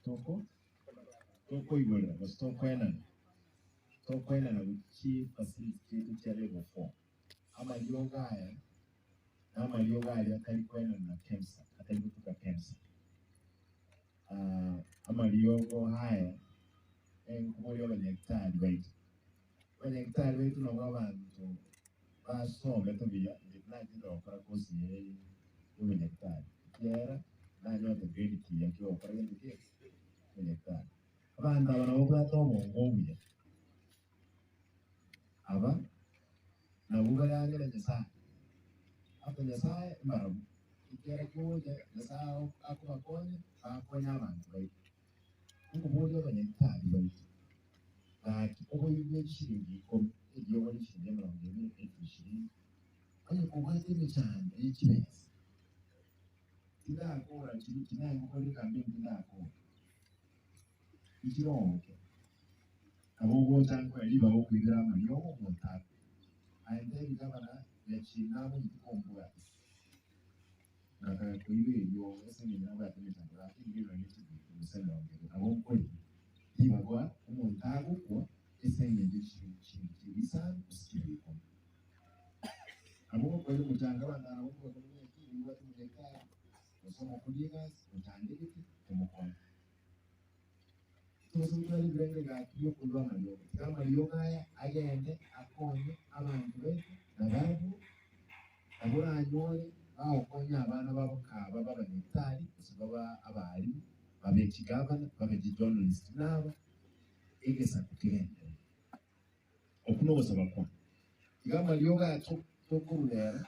Toko tokoigorera gose tokoenana, tokoenana gochia chifacility chiaito chia level 4. Amariogo aya na amariogo aria atari koenana na KEMSA, atari gotuka KEMSA. Amariogo aya enkoboria abanyagitari baito, abanyagitari baito nabwo abanto basomete buya, inche tinachete gokora course eye ya obonyagitari, ekiagera nanyorete grade kiya kia ogokora gento ki? Obonyagitari. Abanto aba nabo babwate obongo obuya, aba nabwo bare ang'e na Nyasaye, after Nyasaye mbarabwo, ekiagera kogocha Nyasaye akobakonya, bakonye abanto baito. Nkoboria abanyagitari baito, gaki oboibi bwe chishilingi ikomi, eriogo rie chishilingi emerongo ebere, elfu ishirini, onye kobwate emechando ye chibesa, tindakora chiria tinagokora ekampeini tindakora, nchironke, nabo ogocha nkoe ribaga okoibera amariogo omonto akwe. Aye ntebi gavana Gachie namanyete kombwata. Ngakaya koiba eriogo ase engencho nabwate emechando gaki nkerora ne chibinto gose emerongo ebere nabo nkorire ribaga omonto agokwa ase engencho ye chishilingi chilifu isano gose chilifu ikomi. Nabo ngokoira omochanga abanto aba nabo nkobakora buna eki nimbwate omonyagetari gose omokori egasi ochandegete tomokonye. Tose gotwara ebirengererio gaki biokoiba amariogo, tiga amariogo aya agende akonye abanto baito na barabwo nabo oranyore bagokonya abana babo kaba b'abanyagitari gose babe abalimu, babe chigavana, babe chijournalist buna aba, egesaku kegenderere. Okwo nogosaba kwane. Tiga amariogo aya tokorurera,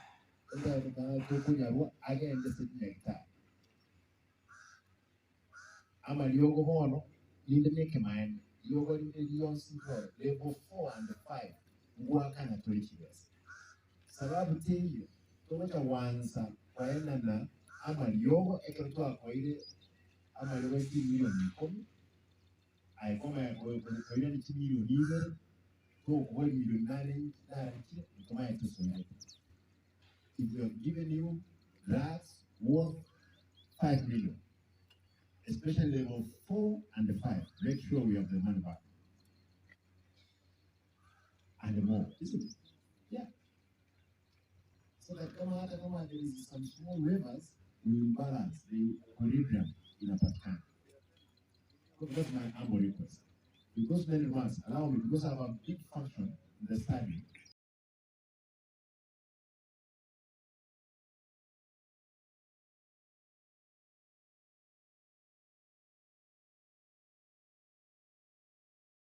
tokonyarwa agende ase chinyagitari. Amariogo bono rinde nekemaene, riogo rinde rionsi rore level 4 and 5 ngoakana tore chibesa. Sababu teiyo togocha gwansa koenana amariogo ekero twakoire amariogo ya chimilioni ikomi aye komanya koirania chimilioni ibere togokobua emilioni nare nare chire ntomanye tosoirete. If we have given you drugs worth 5 million especially level 4 and 5 make sure we have the money back and more isn't it yeah so that kama hata kama there is some small waivers we will balance the equilibrium inapatikana that's my humble request because many once allow me because I have a big function in the study.